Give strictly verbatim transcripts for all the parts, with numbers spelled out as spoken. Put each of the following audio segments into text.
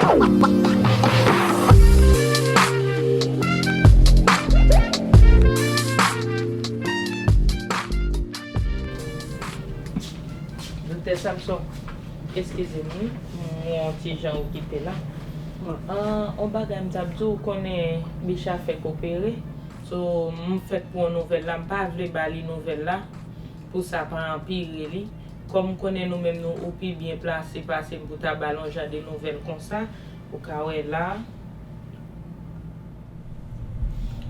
Doktè Samson, eskize m wi, m yon ti jan okipe la. Bon, an, on bagay m t ap di w, ou konnen Bicha fèk opere. So, m fèk pran nouvèl la, m pa vle ba li nouvèl la pou sa pa anpire li. Kòm m konnen nou menm nou, ou pi byen plase pase m pou ta ba l yon jan de nouvèl konsa, ou ka wè la.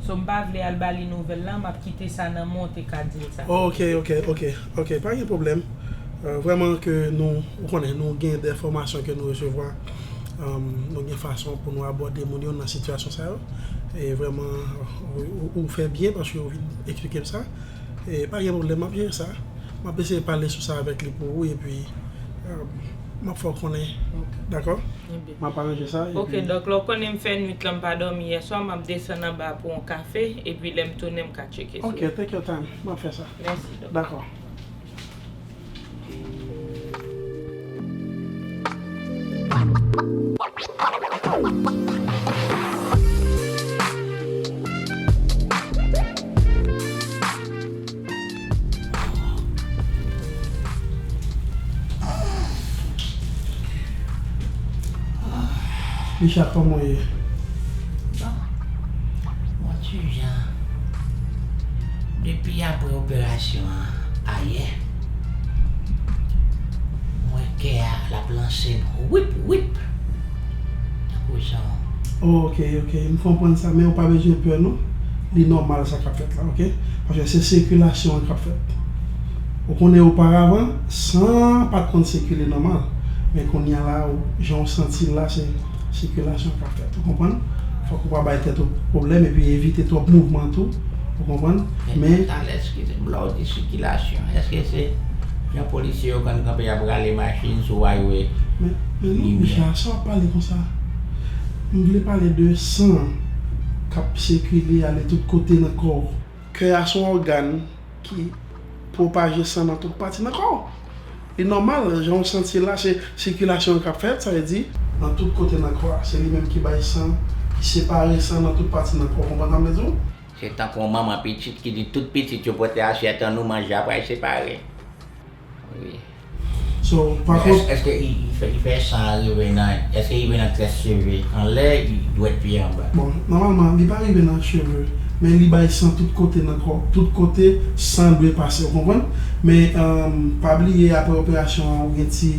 So, m pa vle al ba li nouvèl la, m ap kite sa nan men w te ka di l sa. Oh, ok, ok, ok, ok, pa gen pwoblèm. Euh, vrèman ke nou, ou konnen, nou gen de enfòmasyon ke nou resevwa, euh, nou gen fason pou nou abòde moun yo nan sitiyasyon sa yo. E vrèman, ou, ou, ou fè byen paske ou vin eksplike m sa. E pa gen pwoblèm, m ap jere sa. M ap eseye pale sou sa avèk li pou ou, epi, euh, m ap fè w konnen. Ok. Dakò? Ebyen. M ap aranje sa, ok, epi dòk, lè w konnen m fè nwit lan, m pa dòmi yè swa, m ap desann anba pou yon kafe, epi lè m tounen, m ka tcheke sou ou. Ok, take your time. M ap fè sa. Mèsi, dòk. Dakò. Bicha, kòman w ye? Bon, yon ti jan. Depi apre operasyon an ayè, m wè kè a l ap lanse m wip, wip. Tankou se yon... Oh, ok, ok, m konprann sa, men ou pa bezwen pè non. Li nòmal sa k ap fèt la, ok? Paske se sikilasyon an k ap fèt. Ou konnen oparavan, san an pa t konn sikile nòmal. Men kounye a la, ou, jan w santi l la, se sikilasyon k ap fèt. Ou konprann? Fòk ou pa bay tèt ou pwoblèm epi evite twòp mouvman tou. Ou konprann? Men, men talè, eskize m, lè w di sikilasyon, èske se jan polisye yo konn kanpe y ap rale machin sou highway? Men, men non, Bicha, sa w ap pale konsa? M vle pale de san k ap sikile ale tout kote nan kò w. Kè a se yon ògàn ki pwopaje san nan tout pati nan kò w. Li nòmal, jan w santi l la, se sikilasyon an k ap fèt, sa vle di, nan tout kote nan kò a. Se li menm ki bay san, ki separe san nan tout pati nan kò w. Konprann sa m vle di w? Se tankou yon manman pitit ki di tout pitit yo pote asyèt an nou manje, apre l separe. Wi. So, pa kont, èske li fè, li fè san an rive nan, èske li rive nan krès cheve anlè, dwèt pye anba? Bon, nòmalman, li pa rive nan cheve, men li bay san tout kote nan kò, tout kote san dwe pase, ou konprann? Men, um, pa bliye, apre operasyon an, ou gen ti,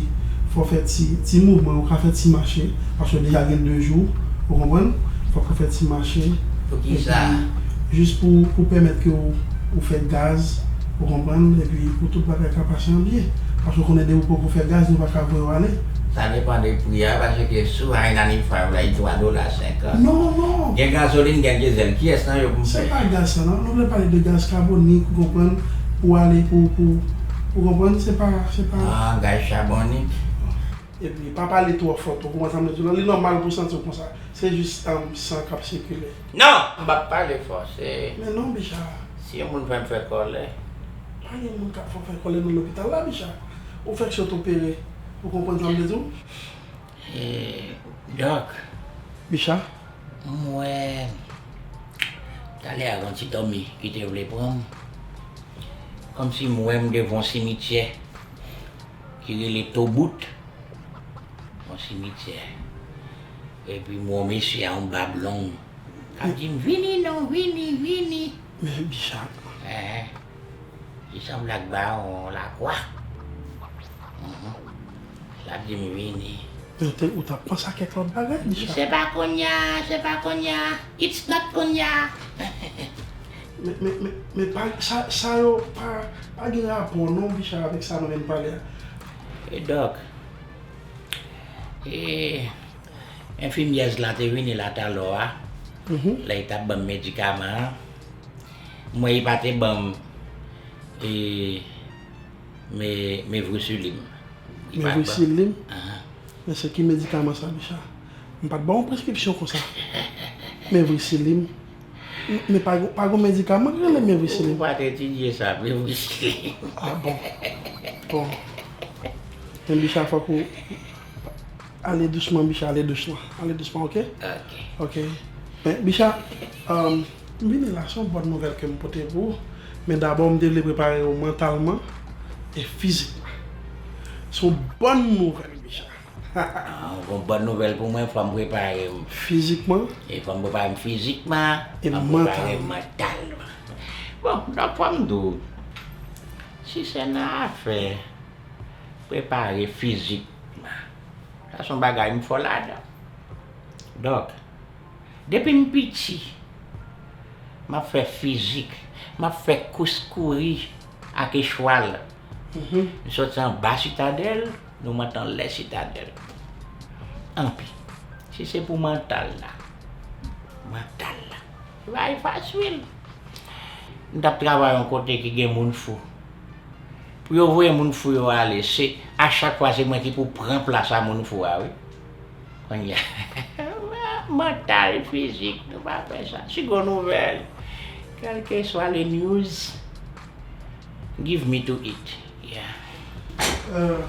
fò w fè ti, ti mouvman, ou ka fè ti mache, paske w deja gen de jou, ou konprann? Fòk ou fè ti mache. Poukisa? Epi, jis pou, pou pèmèt ke w, ou fè gaz, ou konprann, epi pou tout bagay ka pase an byen. Paske w konnen depi w poko fè gaz, nou pa ka voye w ale. Sa depann de pri a, paske sou I ninety-five la, li twa dola senkant. Non, non. Gen gazolin, gen dyezèl. Kiyès nan yo pou m peye? Se pa gaz sa, non. Nou vle pale de gaz kabonik, ou konprann, pou ale, pou, pou, ou konprann, se pa, se pa... Ah, gaz chabonik. Epi, pa pale twò fò tou, ou konprann sa m vle di w la? Li nòmal pou w santi w konsa. Se jis, um, san k ap sikile. Non! M p ap pale fò, se... Men non, Bicha. Si yon moun fè m fè kòlè. Pa gen moun k ap fè w fè kòlè nan lopital la, Bicha. Ou fèk sot opere. Ou konprann sa m vle di w? E, dòk. Bicha? M wè, talè a, yon ti dòmi ki te vle pran m. Kòmsi m wè m devan yon simityè ki rele Tobout. Yon simityè. Epi m wè yon mesye a yon bab long k ap di m, "Vini non, vini, vini." Men Bicha. Enhen. Li sanble ak bawon lakwa. Mhm. L ap di m, "Vini." Men ou te, ou t ap panse a kèk lòt bagay, Bicha. Se pa kounye a, se pa kounye a. It's not kounye a. Men, men, men, men pa, sa, sa yo pa, pa gen rapò non, Bicha, avèk sa nou vin pale a. E dòk, e, enfimyèz la te vini la talè a, mhm, lè li t ap ban m medikaman an, m wè li pa te ban m, e, me, mevrisilin. Li pa t ban m. Mevrisilin? Ahan. Men se ki medikaman sa, Bicha? M pa t ba w yon preskripsyon konsa. Mevrisilin. M, men pa, pa gon medikaman ki rele mevrisilin. Ou pa t etidye sa, mevrisilin. Ah bon. Bon. Men Bicha, fòk ou, Ale dousman, Bicha, ale dousman. Ale dousman, oke? Ok. Oke. Men, Bicha, um, m vini la, se yon bòn nouvèl ke m pote pou ou. Men dabò, m te vle prepare w mantalman e fizikman. Se yon bòn nouvèl, Bicha. Ah, yon bòn nouvèl pou mwen, fò m prepare m. Fizikman? E fò m prepare m fizikman, E fò m prepare m mantalman. Mantalman. Bon, donk fò m di w, si se nan afè prepare fizikman, sa se yon bagay m fò ladan. Donk, depi m piti, m ap fè fizik, m ap fè kous kouri ak echwal. M soti anba Sitadèl, nou monte anlè Sitadèl. Anpi, si se pou mantal la, mantal la, se bagay fasil. M t ap travay yon kote ki gen moun fou. Pou yo voye moun fou yo ale, se a chak fwa se mwen ki pou pran plas a moun fou a, wi. Kounye a, mantal, fizik, nou pa fè sa. Si gon nouvèl, kèlkeswa le news, give me to it. Yeah. Euh,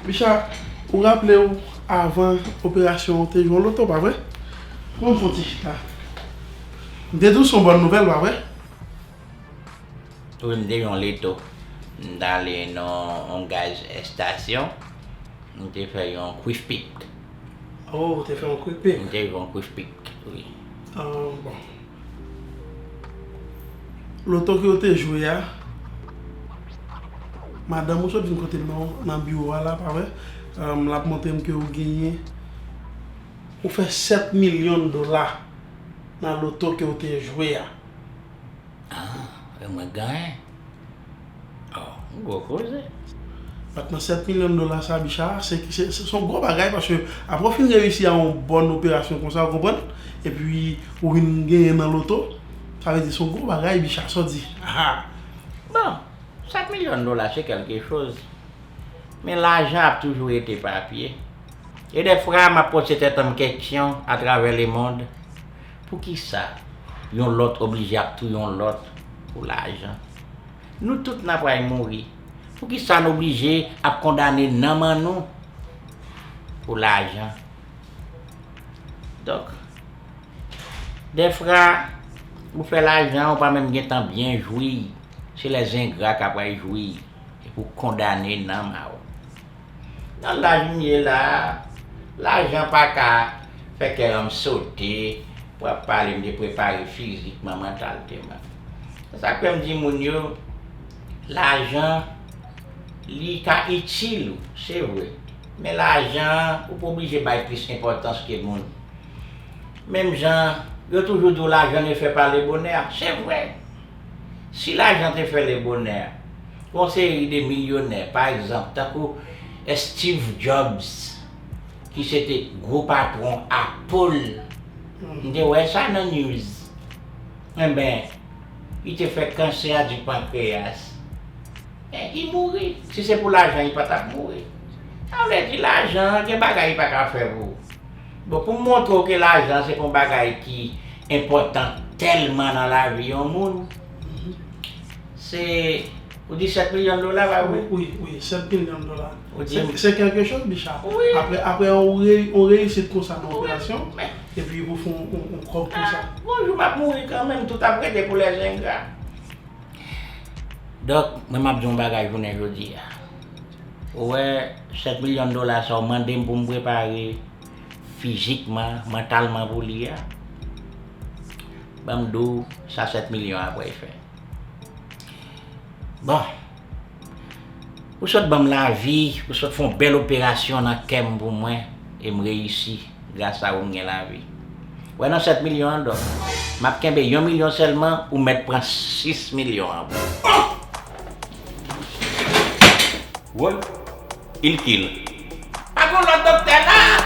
Bicha, ou raple w avan operasyon ou te jwe yon loto, pa vre? Bon, m fon ti chita. M te di w se yon bòn nouvèl, pa vre? Wi, m te jwe yon loto. M t ale nan yon gaz estasyon. M te fè yon quick pick. Oh, ou te fè yon quick pick? M te jwe yon quick pick, wi. Ah, bon. Loto ke w te jwe a, madanm ou sot vin kote m nan, nan biwo a la, pa vre? Euh, l ap montre m ke ou genyen, ou fè sèt milyon dola nan loto ke w te jwe a. Ah, e mwen genyen. Oh, yon gwo koze. Bat nan sèt milyon dola sa, Bicha, se, se, se, se yon gwo bagay, paske apre w fin reyisi a yon bòn operasyon konsa, ou konprann? Epi ou vin genyen nan loto, sa vle di se yon gwo bagay, Bicha, sa w di? Ah! Bon, sèt milyon dola se kèlke choz. Men lajan ap toujou rete papye. E dèfwa, m ap poze tèt an m kesyon atravè lemond. Poukisa yon lòt oblije ap touye yon lòt pou lajan? Nou tout n apral mouri. Poukisa n oblije ap kondane nanm an nou pou lajan? Donk, dèfwa, ou fè lajan, ou pa menm gentan byen jwi. Se lèzengra k apral jwi. E pou kondane nanm a w. Nan laj m ye la a, lajan pa ka fè kè an m sote pou ap pale m de prepare fizikman, mantalman. Se sa k fè m di moun yo, lajan, li ka itil ou, se vre. Men lajan, ou pa oblije bay plis enpòtans ke moun. Menm jan, yo toujou di w lajan ne fè pa le bonè. Se vre. Si lajan te fè le bonè, gon seri de milyonè, pa egzanp, tankou Steve Jobs, ki se te gwo patwon Apple, m te wè sa nan news. Enben, li te fè kansè di pankreyas. Men, li mouri. Si se pou lajan, li pa t ap mouri. Sa vle di, lajan, gen bagay li pa ka fè pou ou. Bon, pou m montre w ke lajan se pa yon bagay ki enpòtan tèlman nan lavi yon moun, se, ou di sèt milyon dola, pa vre? Wi, wi, sèt milyon dola. Ou di Se, se kèlke choz, Bicha. Wi. Apre, apre yon, re, yon reyisit konsa nan Wi, operasyon, men epi ou fè yon, yon, yon kòb konsa. Yon jou m ap mouri kanmenm, tout ap rete pou lèzengra. Donk, mwen m ap di yon bagay jounen jodi a. Ou wè, sèt milyon dola sa w mande m pou m prepare fizikman, mantalman pou li a, ban m di w sa sèt milyon an pral fè. Bon, ou sot ban m lavi, ou sot fè yon bèl operasyon nan kè m pou mwen, e m reyisi. Gras a ou m gen lavi. Wè nan sèt milyon an, dòk, m ap kenbe yon milyon sèlman, ou mèt pran sis milyon an pou ou. Woy, il kill. Pa gon lòt doktè la!